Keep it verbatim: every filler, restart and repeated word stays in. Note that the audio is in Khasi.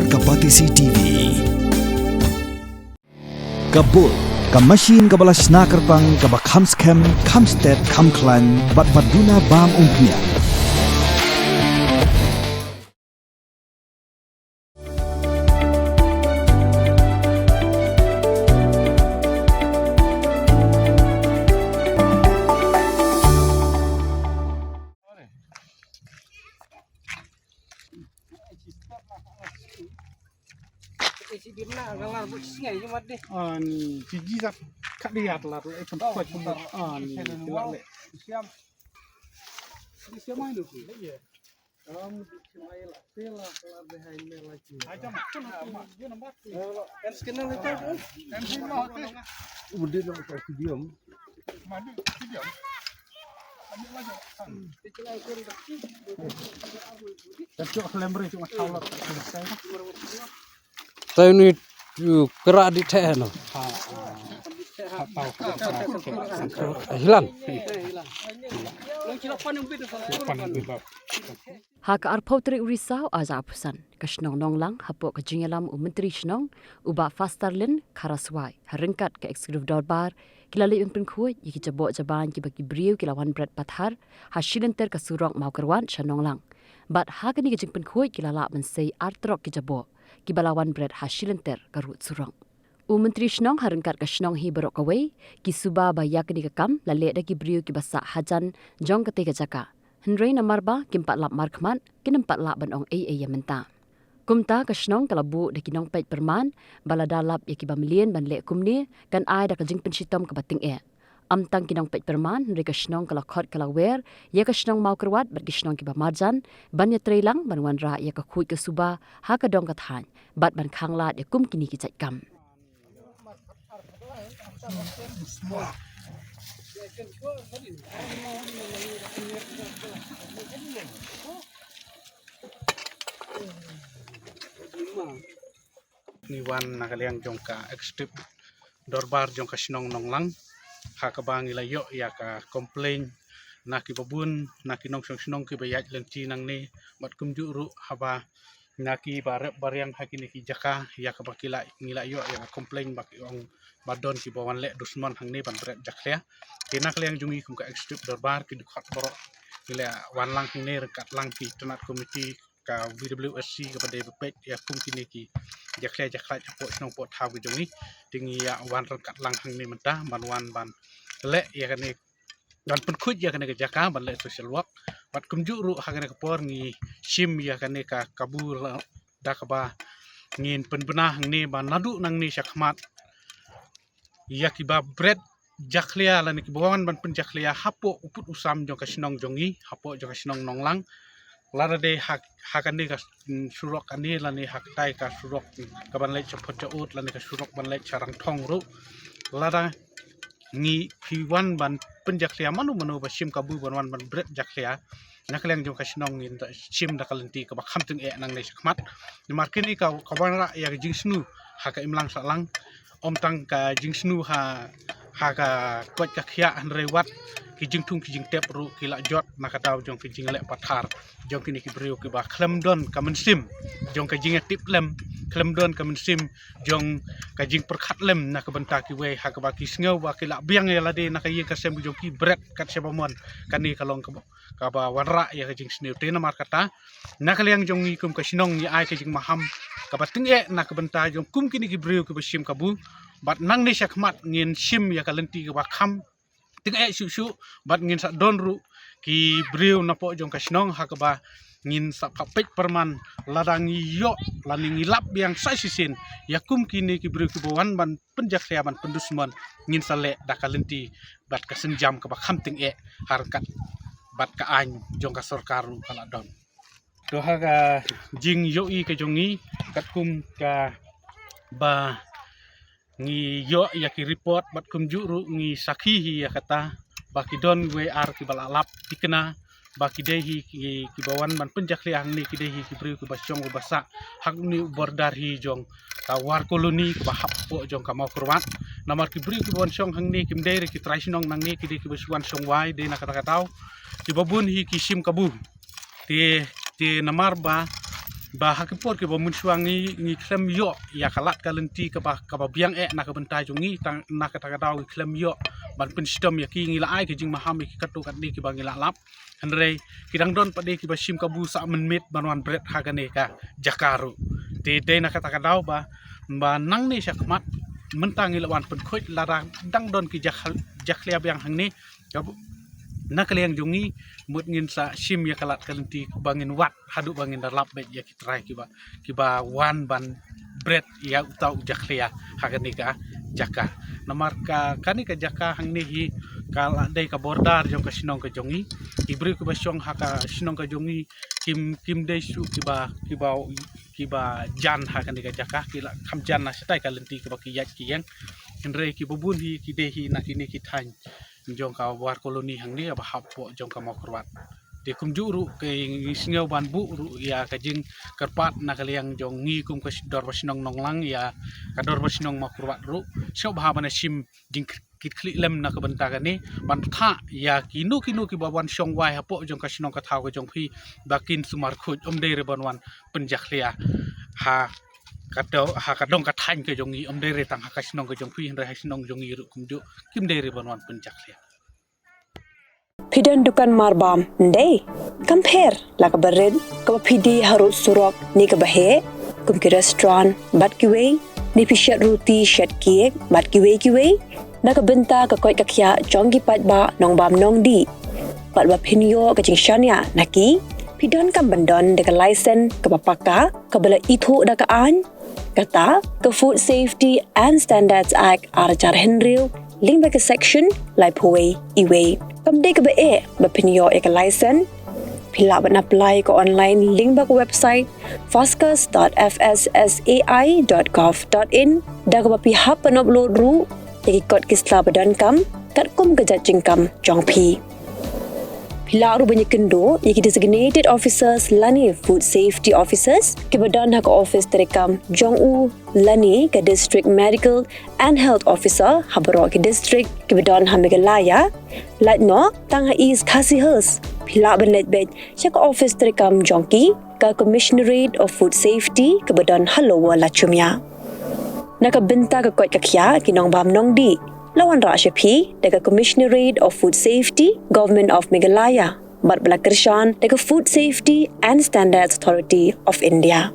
Ka Batesi T V. Ka Bull, ka machine kaba la shna kyrpang, kaba kham skhem, kham stet, kham khlaiñ, bad ba duna bam umphniang. Ani, ci ji zat ka di at lat le kan khoi kum. Ani, la le. Te ni tu kra di the no. Hilan. Ha ka arphew tarik u Risaw arhajar arphew san, ka shnong Nonglang, hapoh ka jingïalam u Myntri Shnong, u Bah Fastarlin Kharaswai, ha ryngkat ka Executive Dorbar, ki la leit ban pynkhuid ïa ki jaboh jaban kiba ki briew ki la wan bret pathar ha shilynter ka surok Mawkyrwat sha Nonglang. Bad ha kane ka jingpynkhuid ki la lah ban sei artrok ki jaboh kiba la wan bret ha shilynter ka rud surok. U Myntri Shnong ha ryngkat ka shnong hi baroh kawei ki suba ba ïa kane ka kam la leh da ki briew kiba sah hajan jong katei ka jaka. Hynrei namar ba kim pat lap markhmat, kin ym pat lah ban ong ei ei ïa mynta. Kumta ka shnong ka la buh da ki nongpeit pyrman ba lada lap ïa kiba mlien ban leh kumne, kan ai da ka jingpynshitom kaba tyngeh. Ym tang ki nongpeit pyrman, hynrei ka shnong ka la khot ka la wer ïa ka shnong Mawkyrwat bad ki shnong kiba marjan ban ïatreilang ban wanrah ïa ka khuid ka suba ha ka dong ka thaiñ bad ban khanglad ïa kum kine ki jait kam. Ngi wan na ka liang jong ka Executive Dorbar jong ka shnong Nonglang, ha kaba ngi la ïoh ïa ka complain na kiba bun, na ki nongshong shnong kiba ïaid lynti nangne, bad kumjuh ruh haba na kiba rep ba riang ha kine ki jaka, ïa kaba ki la, ngi la ïoh ïa ka complain ba ki ong ba don kiba wan leh dusmon hangne ban bret jakhlia. Te na ka liang jong ngi kum ka Executive Dorbar, ki dkhot baroh ngi la wan lang hangne ryngkat lang ki tnat komiti ka V W S C kaba dei ba peit ïa kum kine ki jakhlia jakhlaiñ hapoh shnong poh thaw ki jong ngi. Te ngi ïa wan ryngkat lang hangne mynta ban wan ban leh ïa kane, ban pynkhuid ïa kane ka jaka ban leh social work. Bad kumjuh ruh ha kane ka por ngi shim ïa kane ka kabu la, da kaba ngin pynbna hangne ba naduh nangne sha khmat ïa kiba bret jakhlia lane kiba wan ban pynjakhlia hapoh u pud u sam jong ka shnong jong ngi, hapoh jong ka shnong Nonglang. Lada dei ha, ha kane ka, mm, surok kane lane ha katai ka surok, mm, kaban leit sha Photjaud lane ka surok ban leit sha Rangthong ruh. Lada ngi phi wan ban pynjakhlia mano mano ba shim kabu ban wan ban bret jakhlia, na ka liang jong ka shnong ngin da shim da ka lynti kaba kham tyngeh nangne sha khmat. Namar kine ka, ka wanrah ïa ka jingsniew ha ka imlang sahlang. Ym tang ka jingsniew ha, ha ka koit ka khiah, hynrei wat ki jingthung ki jingtep ruh ki la jot na ka daw jong ki jingleh pathar jong kine ki briew kiba khlem don ka mynsiem jong ka jingïatiplem, khlem don ka mynsiem jong ka jingpyrkhat lem na ka bynta kiwei, ha kaba ki sngew ba ki la biang ïa lade na ka ïing ka sem jong ki bret kat shaba mon. Kane ka long kaba, kaba wanrah ïa ka jingsniew. Te namar kata, na ka liang jong ngi kum ka shnong ngi ai ka jingmaham kaba tyngeh na ka bynta jong kum kine ki briew kiba shim kabu. Bad nangne sha khmat ngin shim ïa ka lynti kaba kham tyngeh shuh shuh, bad ngin sa don ruh ki briew napoh jong ka shnong ha kaba ngin sa peit pyrman, lada ngi ïoh lane ngi lap biang sa shisien ïa kum kine ki briew kiba wan ban pynjakhlia ban pyndusmon, ngin sa leh da ka lynti bad ka sienjam kaba kham tyngeh, ha ryngkat bad ka aiñ jong ka sorkar ruh ka la don. To ha ka jingïohi ka jong ngi, katkum kaba ngi ïoh ïa ki report bad kumjuh ruh ngi sakhi hi ïa kata, ba ki don wei ar kiba la lap thikna, ba ki dei hi ki, kiba wan ban pynjakhlia hangne ki dei hi ki briew kiba shong kiba sah ha une u border hi jong ka War Colony kaba hap hapoh jong ka Mawkyrwat. Namar ki briew kiba wan shong hangne kim dei re ki trai shnong nangne, ki dei kiba shu wan shong wai, dei na kata ka daw kiba bun hi ki shim kabu. Te, te namar ba ba ha ki por kiba mynshwa ngi ngi khlem ïoh ïa ka lad ka lynti kaba kaba biang eh na ka bynta jong ngi, tang na kata ka daw ngi khlem ïoh ban pynshitom ïa ki. Ngi la ai ka jingmaham ïa ki katto katne kiba ngi la lap, hynrei ki dang don pat de kiba shim kabu sah mynmiet ban wan bret ha kane ka jaka ruh. Te dei na kata ka daw ba ba nangne shakhmat mynta ngi la wan pynkhuid lada dang don ki jakhal- jakhlia biang hangne, na ka liang jong ngi mut ngin sa shim ïa ka lad ka lynti ba ngin wad haduh ba ngin da lap beit ïa ki trai kiba kiba wan ban bret ïa uta u jakhlia ha kane ka jaka. Namar ka kane ka jaka hangne hi ka la dei ka border jong ka shnong ka jong ngi. Ki briew kiba shong ha ka shnong ka jong ngi kim kim dei shuh kiba kiba kiba jan ha kane ka jaka, ki la kham jan na shatai ka lynti kaba ki ïaid ki ïeng. Hynrei kiba bun hi ki dei hi na kine ki thaiñ jong ka War Colony hangne ba hap poh jong ka Mawkyrwat. Te kumjuh ruh ki ngi sngew ban buh ruh ïa ka jingkyrpad na ka liang jong ngi kum ka dorbar shnong Nonglang ïa ka dorbar shnong Mawkyrwat ruh, sngewbha ban shim jingkit khlieh lem na ka bynta kane, ban thah ïa kino kino kiba wan shong wai hapoh jong ka shnong ka thaw ka jong phi ba kin sumar khuid, ym dei re ban wan pynjakhlia ha ka dong ha ka dong ka thaiñ ka jong ngi, ym dei re tang ha ka shnong ka jong phi, hynrei ha shnong jong ngi ruh kumjuh kim dei re ban wan pynjakhlia. Phi don dukan marbam, ndei? Kam pher la kaba rit, kaba phi die harud surok ne kaba heh, kum ki restaurant bad kiwei, ne phi shet ruti shet cake bad kiwei kiwei, na ka bynta ka koit ka khiah jong ki paidbah nongbam nongdih, bad ba phin ïoh ka jingshaniah na ki, phi donkam ban don da ka license kaba paka kaba la ithuh da ka aiñ, kata ka Food Safety and Standards Act ar hajar hynriew lyngba ka section laiphew wei E wei. Kam dei kaba eh ba phin ïoh ïa ka license. Phi lah ban apply ka online lyngba ka website fascus dot F S S A I dot gov dot in, da kaba phi hap ban upload ruh ïa ki kot ki sla ba donkam katkum ka jait jingkam jong phi. Phi lah ruh ban ïakynduh ïa ki designated officers lane food safety officers kiba don ha ka office treikam jong u lane ka District Medical and Health Officer ha baroh ki district kiba don ha Meghalaya. Lait noh tang ha East Khasi Hills, phi lah ban leit beit sha ka office treikam jong ki, ka Commissionerate of Food Safety kaba don ha Lower Lachumia. Na ka bynta ka koit ka khiah ki nongbam nongdih, la wanrah sha phi da ka Commissionerate of Food Safety, Government of Meghalaya, bad ba la kyrshan da ka Food Safety and Standards Authority of India.